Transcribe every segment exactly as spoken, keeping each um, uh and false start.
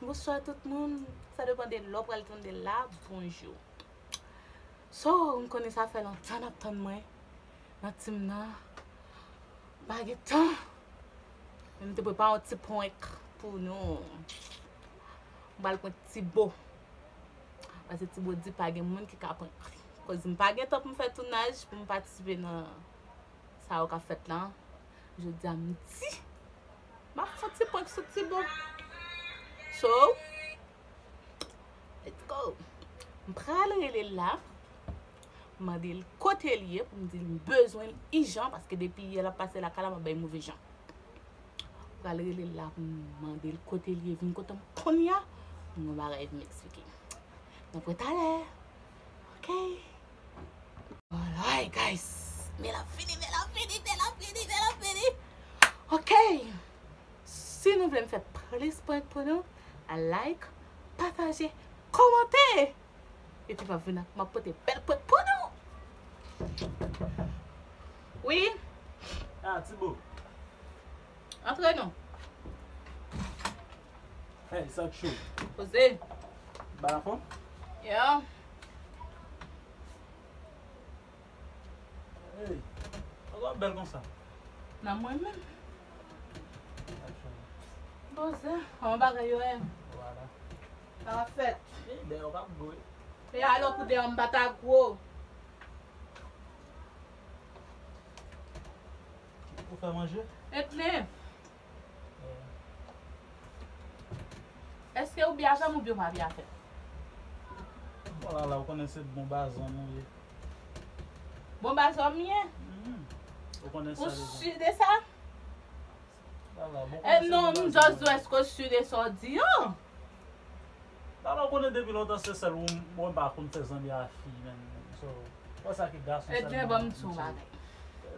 Bonswa tout moun. Sa depann de lè w pral tande l la. Bonjou. So, m konnen sa fè lontan n ap tann mwen nan tim nan. M pa gen tan. Men m te prepare yon ti prank pou nou. M pral prank Tibo. Paske Tibo di pa gen moun ki ka prank li. Koz m pa gen tan pou m fè tounaj, pou m patisipe nan sa yo k ap fèt la. Jodi a m di, m ap fè ti prank sou Tibo. So, let's go. M pral rele l la, mande l kote l ye, pou m di l m bezwen l ijan, paske depi yè l ap pase lakay la, m ap bay move jan. M pral rele l la pou m mande l kote l ye, vin kote m kounye a, pou m gen yon bagay pou m eksplike. N ap wè talè. Ok. Alright, guys. Men l ap fini, men l ap fini, men l ap fini, men l ap fini. Ok. Si nou vle m fè plis prank pou nou, like, pataje, kòmante. Epi m ap vin ak, m ap pote bèl prank pou nou. Wi. Ah, Tibo. Antre non. Hey, sa k cho? Poze. Ba la fòm? Yeah. Hey, ou bèl konsa. Nan mwen menm. Sa k cho? Poze. An bagay yo, eh. Voilà. Sa va fèt. Eh, dèyè w p ap gwo, wi. E alò pou dèyè m pa ta gwo. Ou fè manje? Etne. Eh. Èske ou byen avè m oubyen ou pa byen avè m? Bon, la, la, ou konnen se bon bazanm ou ye. Bon bazanm m ye? Mhm. Ou konnen sa deja. Ou si de sa? Sa va, bon, eh, non, m just di w, èske w si de sa w di an? Dalo konnen depi lontan se sèl ou mwen pa konn fè zanmi a fi, menm. So, wè sa ki gason sèlman. Ebyen, ban m di w bagay.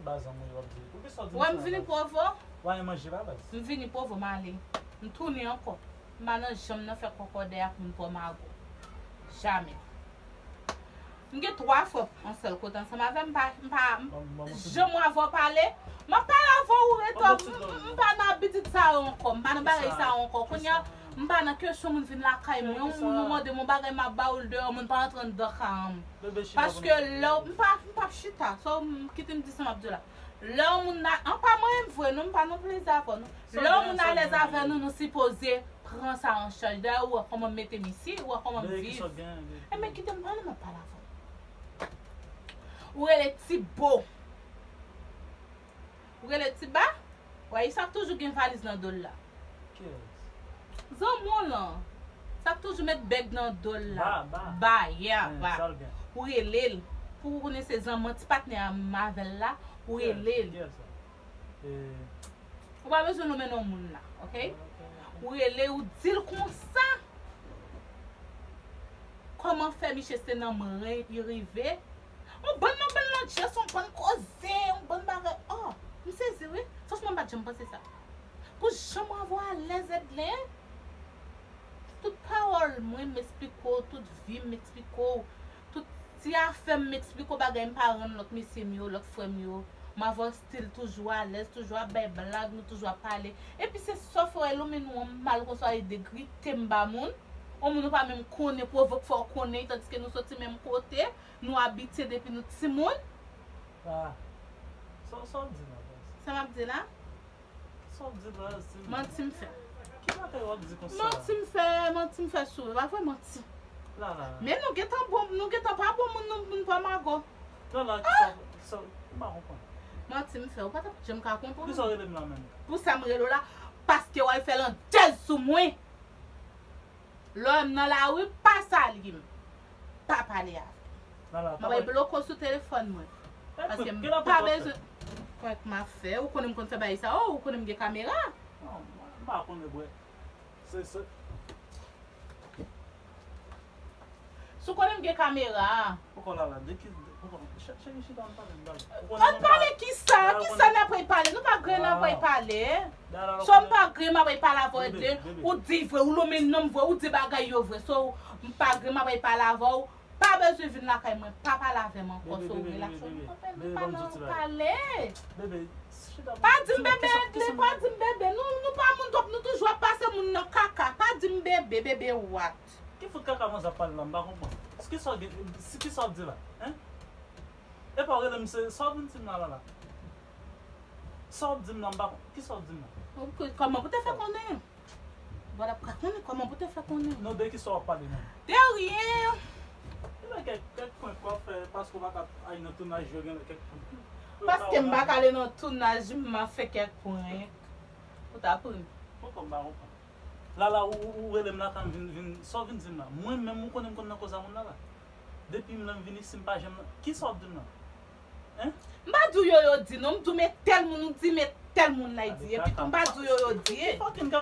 Ba zanmi w ap di. Poukisa w di m sa? Wè, m vini Pwovo. Wè, manje pa baz. M vini Pwovo, m ale. M tounen ankò. M pa nan janm nan fè kòkòdè ak moun Pòmago. Jamè. M gen twa fwa an sèl kote ansanm avè m, m pa, m pa, m, janm w avè w pale, m ap pale avè w, ou ret, m, m, m pa nan abitid sa yo ankò, m pa nan bagay sa yo ankò. Kounye a, m pa nan kesyon moun vin lakay mwen, yon moun ou mande m yon bagay, m ap ba ou l deyò, moun pa antre anndan kay an m. Paske lè w, m pa, m p ap chita, sa w, m, kite m di sa m ap di w la. Lè yon moun la, an pa manyen m vre, non, m pa nan plezi avè w, non. Lè yon moun alèz avè nou, nou sipoze pran sa an chaj. Dayè, ou wè kòman m mete m isi, ou wè kòman m viv. Ebyen, kite m pale, m ap pale avè w. Ou rele Tibo. Ou rele Tiba? Wè, sa k toujou gen valiz nan do l la. Zanmi w lan. Sa k toujou met bèg nan do l la. Ba, ba. Ba, yeah, ba. Ou rele l. Pou ou konnen se zanmi ti patnè a m avè l la, ou rele l. Ou pa bezwen nonmen non moun la, ok? Ou rele, ou di l konsa. Kòman fè miche se nan mwen li rive? Yon bann nan bann lòt jan, se yon bann koze, yon bann bagay. Oh, m sezi wi. Franchman, m pa t janm panse sa. Pou jan mwen avè w alèz, Edlen. Tout pawòl mwen, m eksplike w, tout vi m, m eksplike w. Tout ti afè m, m eksplike w bagay m pa rann lòt mesye m yo, lòt frè m yo. M avè w still toujou alèz, toujou ap bay blag, nou toujou ap pale. Epi se sòf wè lomen nou an mal konsa, e degrite m ba moun. On moun ou pa menm konnen, pwovok fè w konnen, tandiske nou soti menm kote, nou abitye depi nou timoun. Ah. Sa, sa w di la, baz? Sa m ap di la? Sa w di la, Sim? Manti m fè. Ki bagay w ap di konsa? Manti m fè, manti m fè sou, pa vre manti. La, la, la. Men nou gentan bon, nou gentan pa bon moun, nou, moun pa mago. La, la, kisa, kisa, m pa konprann. Manti m fè, ou pa t ap janm ka konprann. Poukisa w rele m la menm? Pou sa m rele w la, paske w al fè landèz sou mwen. Lè w wè m nan lari, pa salye m. Pa pale avè m. M ap bloke w sou telefòn mwen. Paske m pa bezwen. Prank m ap fè. Ou konnen m konn fè bagay sa. Oh, ou konnen m gen kamera. Non, m pa konnen, bwè. Se, se. Si w konnen m gen kamera. Poko la la, de ki, poko, chèche chita, ann pale, ann pale. Ann pale kisa? Kisa n ap pale? Nou pa gen n ap pale. So, m pa gen m ap pale avè w de, ou di vre, ou lonmen non m vre, ou di bagay yo vre. So, m pa gen m ap pale avè w, pa bezwen vin lakay mwen, pa pale avè m ankò. So, relax, nou pa nan pale. Pa di m bebe, Edley, pa di m bebe. Nou, nou pa moun twòp, nou toujou ap pase moun nan kaka. Pa di m Bebe, bebe, what? Ki fout kaka manzè ap pale la, m pa konprann. Kisa w gen, kisa w ap di la? Hein? Epa w rele m se, sa w vin di m la, la, la? Sa w ap di m la, m pa konprann. Kisa w ap di m la? Ok, kòman pou te fè konnen? Bon, ap ka konnen kòman pou te fè konnen. Non, de kisa w ap pale menm? De rien. Epa kèk, kèk prank w ap fè, paske w pa ka al nan tounaj yo, gen kèk prank. Paske m pa ka ale nan tounaj, m ap fè kèk prank. Ou ta pran. Poko m pa konprann. Lala, ou, ou, ou rele m la, kan m vin, vin, sa w vin di m la? Mwen menm, ou konnen m konn nan koz a moun la, la. Depi m la, m vin isi, m pa janm nan. Kisa w ap di m la? Hein? M pa di w yo, yo di, non, m di w men tèl moun, ou di men tèl moun la, y di. Epi tou, m pa di w yo, yo di. Èske m di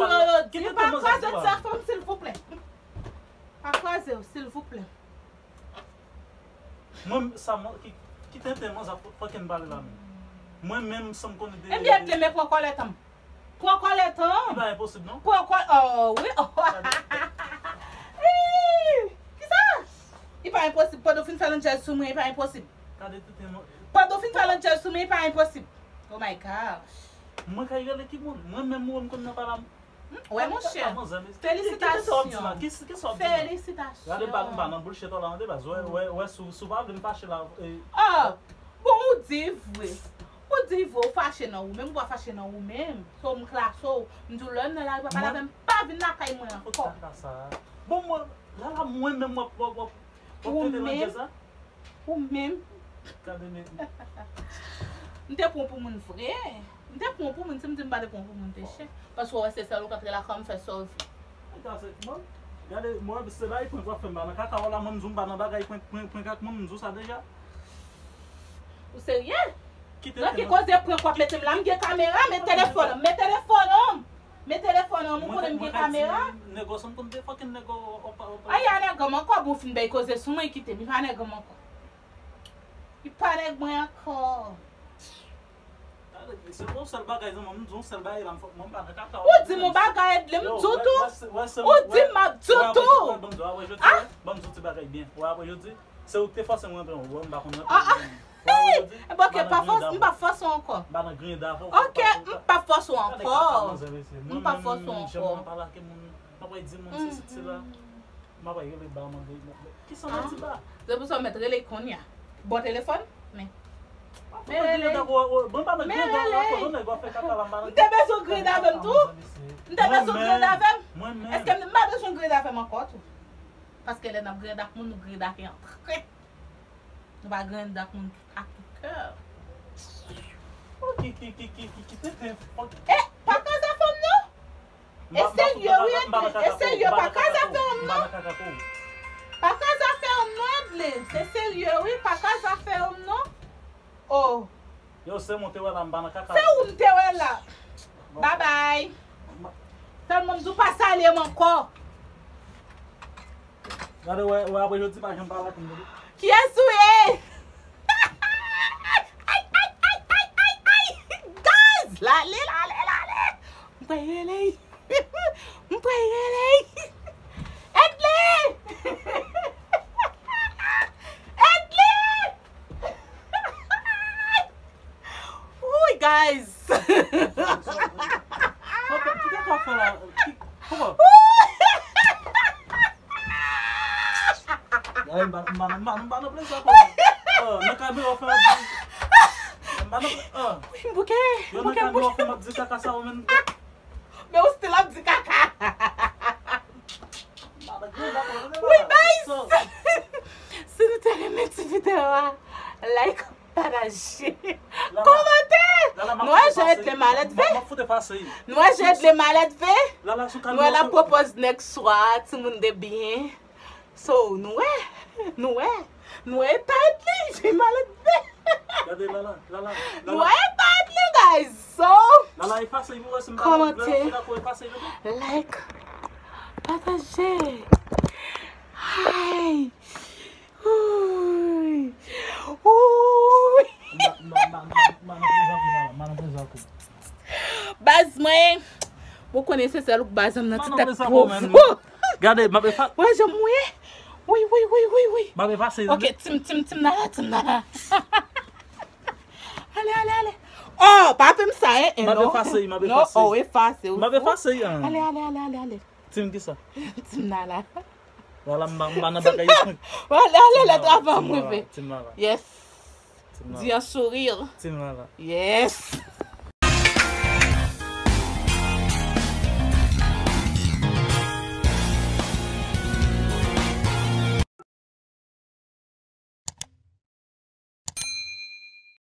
w yo, yo di? Pa kwaze w ti zafè m, silvouplè. Pa kwaze w, silvouplè. Mwen, sa mwen, ki, ki tenten manzè ap fucking pale la menm? Mwen menm, san m konnen de. Ebyen, Edley, men pran kòlèt an m. Pran kòlèt an m. Li pa enposib, non? Pran kòlèt, oh, wi, oh. Ih, kisa? Li pa enposib. Pandan w fin fè landjèz sou mwen, li pa enposib. Gade tenten manzè. Pandan w fin fè landjèz sou mwen, li pa enposib. Oh my gosh. Mwen kay rele ki moun? Mwen menm, mwen m konn nan pale a m. Wè monchè. Felisitasyon. Felisitasyon. Gade pa m pa nan bullshit la de baz. Wè, wè, wè, si w pa vle m fache la. Oh, bon, ou di vre. Ou di vre, ou fache nan ou menm, ou pa fache nan ou menm. So m klase w. M di w lè m nan lari, pa pale avè m, pa vin lakay mwen ankò. Bon, mwen, la la, mwen menm w ap, w ap, w ap, w ap tete nan djaz la? Ou menm. Gade men. M te pran w pou moun vre. M te pran w pou moun, si m di m pa te pran w pou moun, te chè. Paske w wè se sèl ou k antre lakay m fè sa w vle. Gade, mwen, se bagay prank w ap fè m pa nan kaka w la, mwen m di w m pa nan bagay prank, prank, prank ak moun, m di w sa deja. Ou serye? Nan ki koze prank w ap mete m la, m gen kamera, men telefòn an, men telefòn an. Men telefòn an, ou konnen m gen kamera. Nèg ou sanm konn te fucking nèg ou pa ou pa. Aya nèg an m ankò, bon fin bèy koze sou mwen, kite m, li pa nèg an m ankò. Li pa nèg mwen ankò. Se yon sèl bagay zanmi, m di yon sèl bagay la, m fòk mwen m pa nan kaka. Ou di m yon bagay, Edley, m di w tou. Ou di m ap di w tou. Ban m di w, apre jodi, ban m di w ti bagay byen. Ou apre jodi. Se ou ki te fòse mwen rantre, ou wè m pa konn rantre. Ah, ah. Hey! Ebyen, ok, pa fòs, m pa fòse w ankò. M pa nan griyen dapò. Ok, m pa fòse w ankò. M pa fòse w ankò. M ap di moun se sit sila. M ap rele ba mande. Kisa m ap di ba? Se pou sa w mèt rele kounye a. Bon telefòn? Men. Men rele. Mwen pa nan griyen dapò, non, nèg w ap fè kaka la, m pa nan. M te bezwen griyen dapò m tou. M te bezwen griyen dapò m. Èske m pa bezwen griyen dapò m ankò tou? Paske lè n ap griyen dapò moun, nou griyen dapò antre. Nou pa griyen dapò moun ak tout kè. Ki, ki, ki, ki, ki, ki tenten. E, pa ka zafè m non. E serye wi, Edley. E serye, pa ka zafè m non. Pa ka zafè m non, Edley. Se serye wi, pa ka zafè m non. Oh. Yo, se mwen te wè la, m pa nan kaka. Se ou m te wè la. Babay. Sèlman m di w pa salye m ankò. Gade, wè, wè, apre jodi, pa janm pale ak m. Kiyès ou ye? Ay, ay, ay, ay, ay, ay! Guys! Lale, lale, lale! M kwè rele. M kwè rele. Edley! Edley! Wouy, guys! Kòman? Ay, m pa, m pa, m pa, m pa nan plezi ankò. Ah, nan kamera w fè m ap di. M pa nan plezi. Ah. Wi, m bouke. Yo, nan kamera w fè m ap di kaka sa ou menm. Men ou still ap di kaka. M pa nan griyen dapò, non. Wi, guys. Si nou te renmen ti videyo a, like, pataje, kòmante. Nou wè jan Edley malèdve. Nou wè jan Edley malèdve. Nou wè l ap pwopoze nèg swa, timoun de byen. So, nou wè, nou wè, nou wè eta Edley, li malèdve. Gade, Lala, Lala, Lala. Nou wè eta Edley, guys. So, kòmante, like, pataje. Hi. Uy. Uy. Baz mwen, ou konnen se sèl ou k baz m nan ti tèt pwofon. Gade, m ap efase. Wè jan m ye. Wi, wi, wi, wi, wi. M ap efase. Ok, tim, tim, tim, nana, tim, nana. Ale, ale, ale. Oh, pa fè m sa, en, en, non. M ap efase, m ap efase. Non, oh, efase. M ap efase, en. Ale, ale, ale, ale, ale. Team kisa? Team Nala. Lala, m pa m pa nan bagay. Wale ale lè travay Team Lala, move. Team Lala. Yes. Team Lala. Di an sourire. Team Lala. Yes.